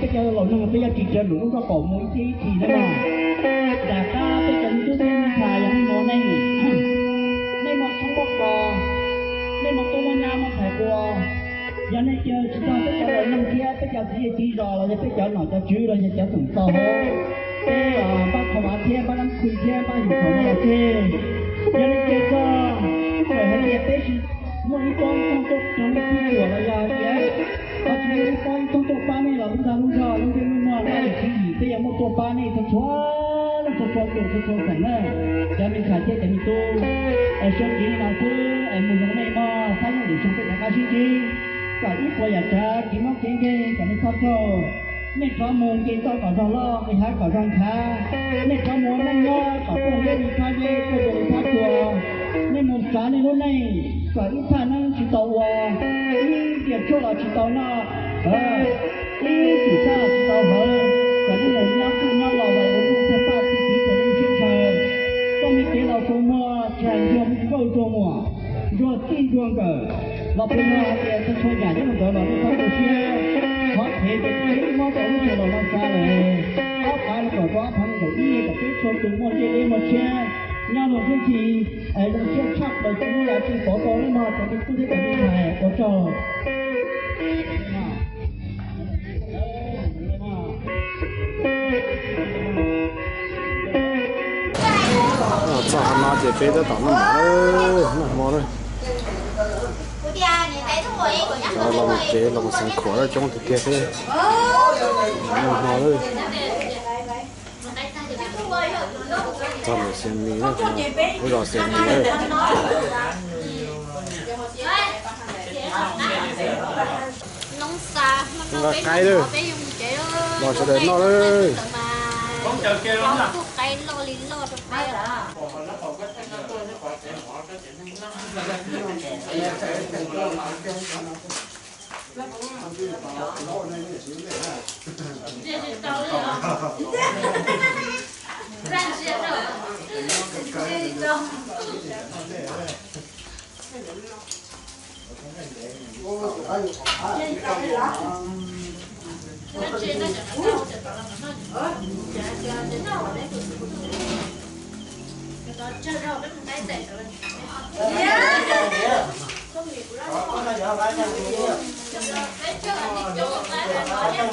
Peb cov laus neeg peb yuav tsis raws lwm lub roj qaum mus ib txhis ib txhis na. Yog rov qab peb cov me tub me ntxhais yog nej mus neej, nej mus tshoob poj kos, nej mus tuaj muaj nyab muaj ntxhais ua, yog nej caw tsis tau peb cov laus neeg thiab peb cov txiv txiv zos los yog peb cov nom cov tswv los yog cov xeem txos hauv, peb npaj qhov av thiab npaj nab khwj thiab npaj yus thaum no los xij. Yog nej caw txog, txawm hais tias peb tsis muaj ib pob ib thooj tuaj rau nej pub cuam los yog tias ho tsis muaj ib pob ib thooj tuaj pab nej los lub dag lub zog lub ntsej lub muag lub tsis yim peb yuav muaj tuaj pab nej txhua txhua leej txhua txhua tus txhua txhua xeem na. Cov me ntxhais thiab cov me tub, es sawv tsees li no xwb es mus zoo nej mog, xab yooj yim xyoo peb rov qab sib ntsib kom ib puas yam tsav kev mob kev nkeeg kom nej txhob raug. Nej rov mus nce toj kom zog loj, nqis hav kom zog nchav. Nej rov mus ua neej nyob kom tuaj hiab li thab zeb, tuaj zoo li thab tsua. Nej mus tsav nej lub neej kom ib thaj neeb tsis tau ua, ib tiam tshuaj los tsis tau noj, ib xwm txaj los tsis tau hawv, kom nej mus nyob txwj nyob laus los ua neej txhawj faj txhawj tiv rau nej sib ntshaw. Txoj me kev laus kua muag tsis hais ntsuag nkauj ntsuag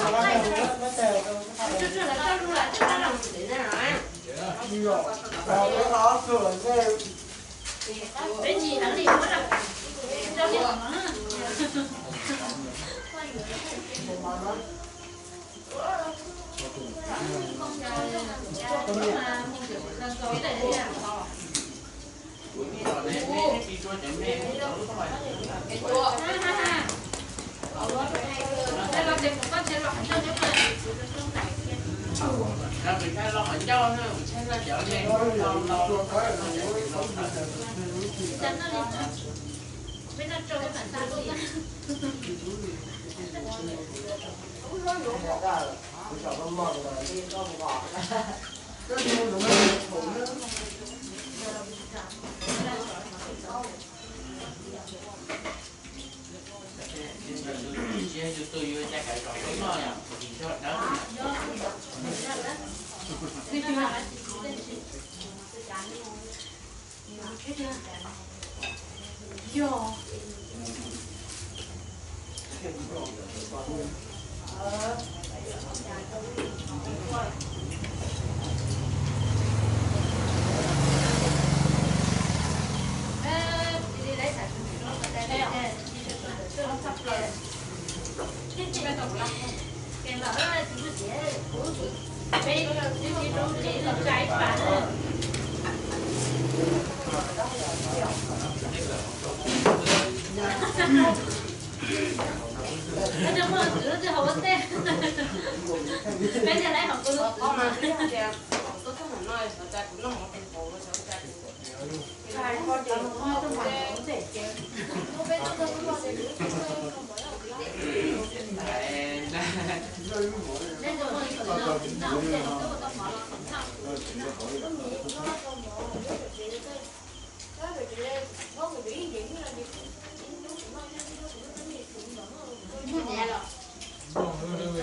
muam, ntsuag txij ntsuag nkawm, los puas yog hais tias txhua txhua yam nyob rau ntawd los nej txhob tu siab. Qhov phem ces peb mob rau lub sij hawm no xav lawm, ob phav no kom rau ob phav nees nkaum ib kom peb txhua tus muaj ntsej deb muaj siab, nyob zoo txhua txhua, zoo siab tshaj plaws tsis muaj yam tsis pov tau nej mog cov me tub thiab cov me ntxhais, ua tsaug. Txog qhov no ces peb tab tom noj mov, noj hmo lawm. Cov los tsev los xeev khuam lawm coob tiag tiag thiab. Noj hmo lawm. Txog lawm Xiav Mis na, wb los Xiav Mis lawm. Nqa qaib lawm, los sawv daws noj lawm.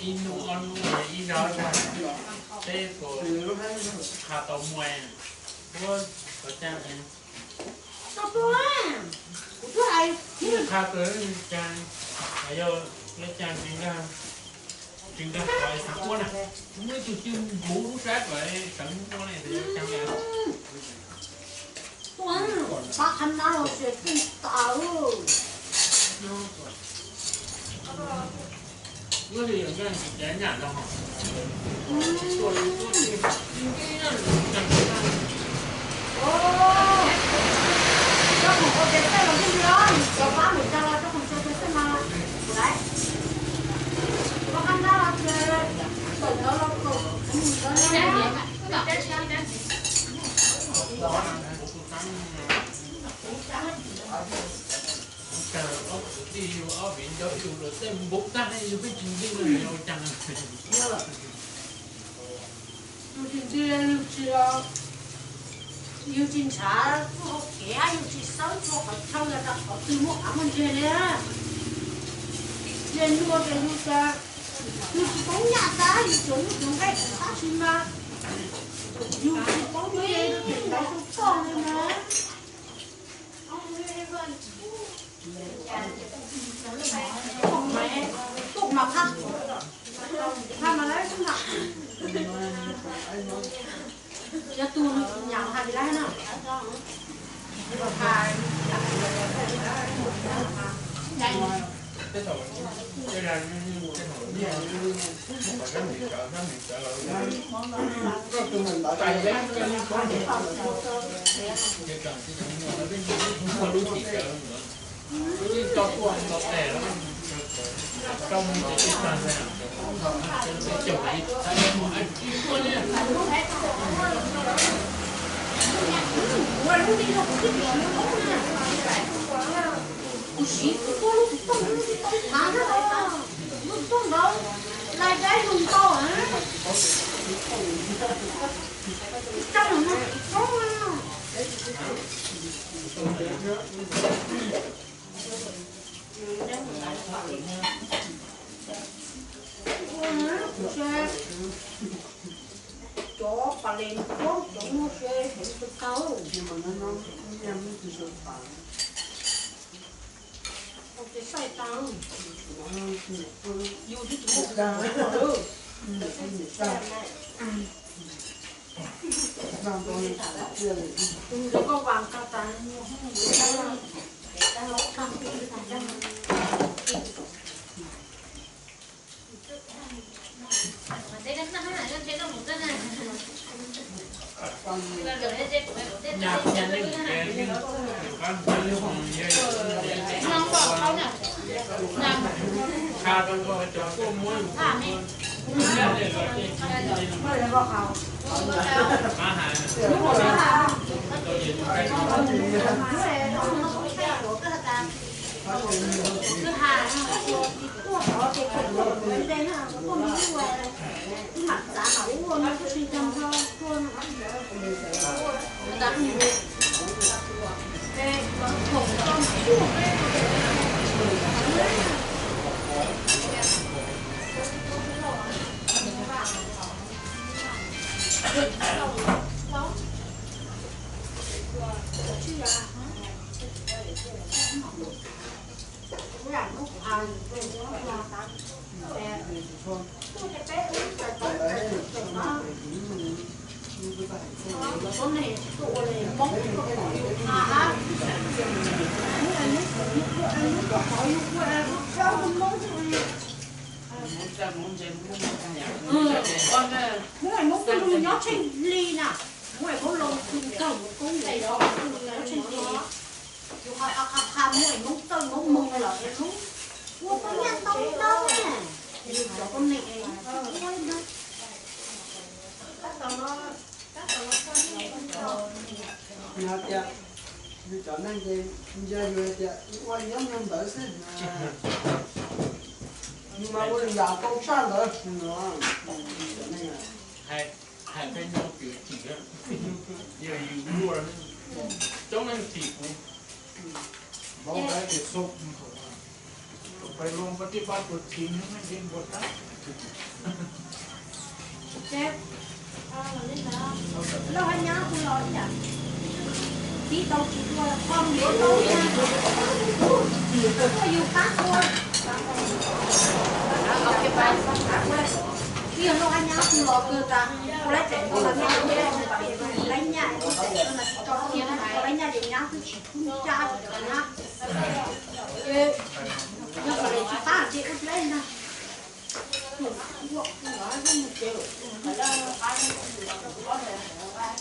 Ib hnub ob hnub ib zaug peb puas qha tau muaj, ua kom caj. Qha tau caj, yog lawv caj tsis nkag, tsis nkag qhov xav ua na. Muaj ib tug cwj npuv lub sab kom sawv ua ne, yog caj. Pab qhab nab los tseem tseem tas. Ob kwv tij yug ob viv ncaus yug luag tej npuv tag ne, yug pheej tsis nti no yog ua cas? Yus tsis nti, yus tsis, yus tsis ntshav txoj hau kev, yus tsis xawb txog qhov chaw los rau qhov twg muaj qav muaj ntseg li. Ces nug ces yus, yus tsis poob nyaj tas, yus tsuas muaj tus nqaij tab sis mas yus tsis poob nyaj li tus ntawd su koj li na. Tuaj mas qha, qha mas lawv xwb na. Yog tus nyam hais lawv na. Kuv siv kuv tuaj lub tsis tooj, lub tsis tooj thav na, lub tsis tooj ntawd lais dai lug ntau na. Tsis tau no tsis tau na. Cov pas les ncuab cov muaj se heev kawg. Ces saib tau, yus twb tsis muaj. Tus ntawd koj vas tau tas. Muab es Hmoob tuaj lug nyob tsheej li na, muab es Hmoob lug kawg Hmoob koob nyob tsheej li. Yus qha qha qha muab es Hmoob txawj Hmoob moog lawm es Hmoob Ua tau nyaj tau ntau ne. Cov neeg hais tias, yus cov neeg ces ntsia yus hais tias ua nyob nyob ntawd xwb, yus mas ua yam tau tshaj ntawd. Hais peb nyob kwv tij, yog yus luaj, coob leej tsis kuv. Loj hab nyab kuv los ib yam, tib tau tsis ua qhov yuav tau ua, ua yus qab ua. Yog loj hab nyab kuv los kawg tas, ua lab tseem ua los nyab, lab nyab, ua lab nyab ces nyab twb tsis kub ncaj na. Yog kom tsis qab ces ua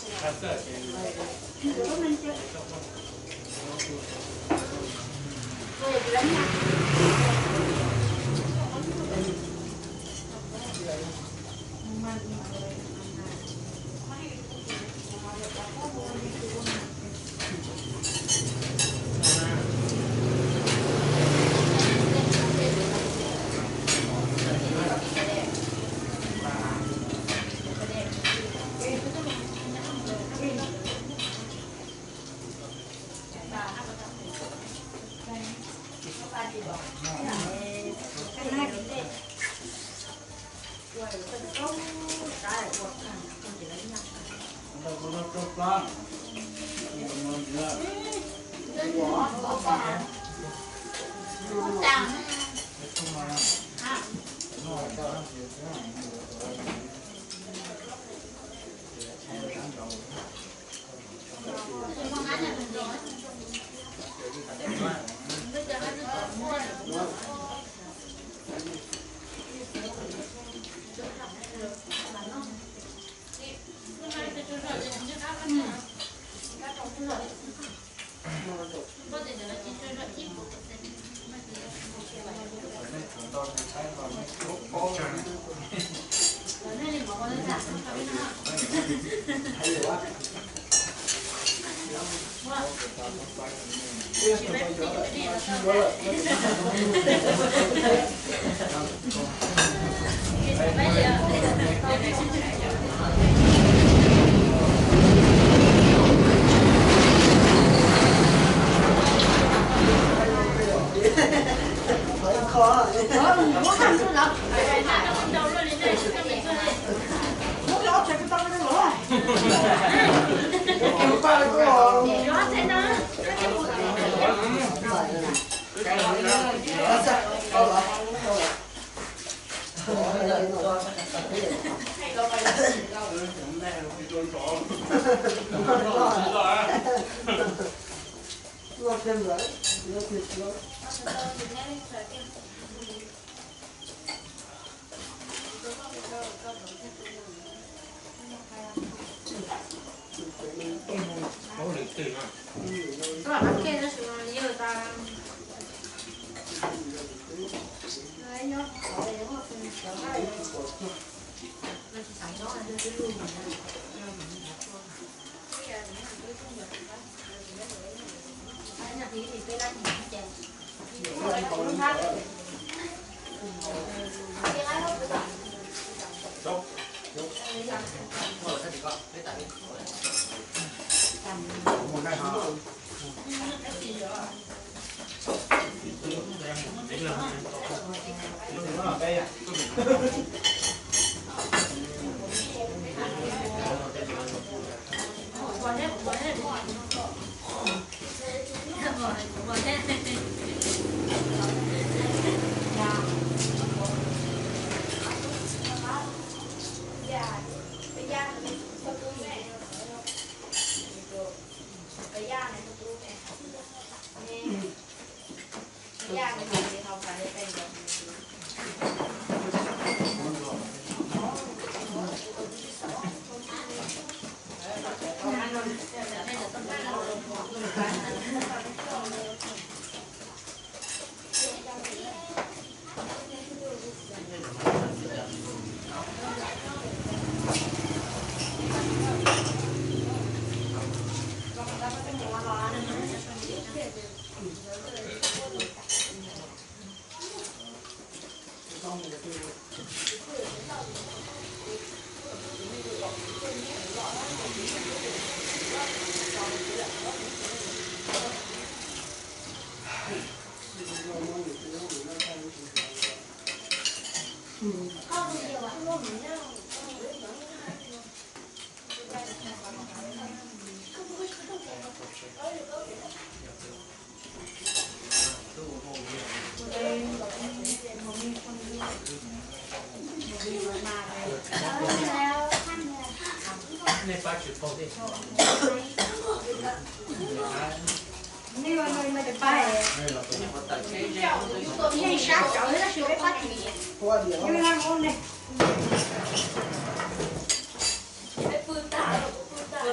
dleb ntag.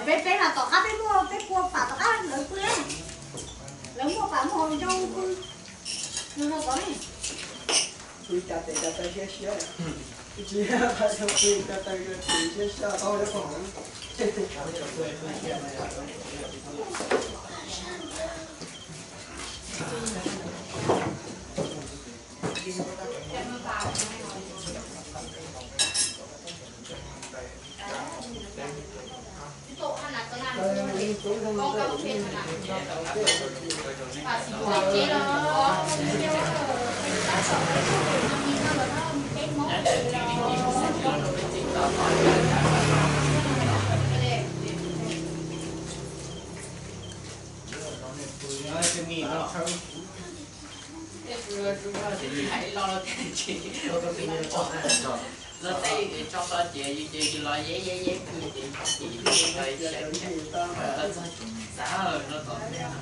Peb, peb mas tom qab peb muaj peb pua pam tom qab lawv pw, lawv muaj pam muaj hau zoo pw. Nws no tod ne. Pw cas tes cas taw siab siab, tsis pw cas taw siab siab tau lawm. Los tej tso tso ces yus ces yus los yeb yeb yeb pw ces yus ces yus los xyaw txog tsis txav no tom ntej.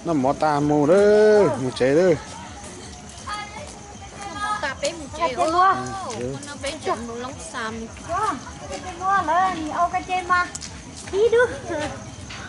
Noj mov tas mus lawm, mus tsev lawm. Peb mus tsev, peb mus Loob Xam. Lawv au ka ce mas ib dub.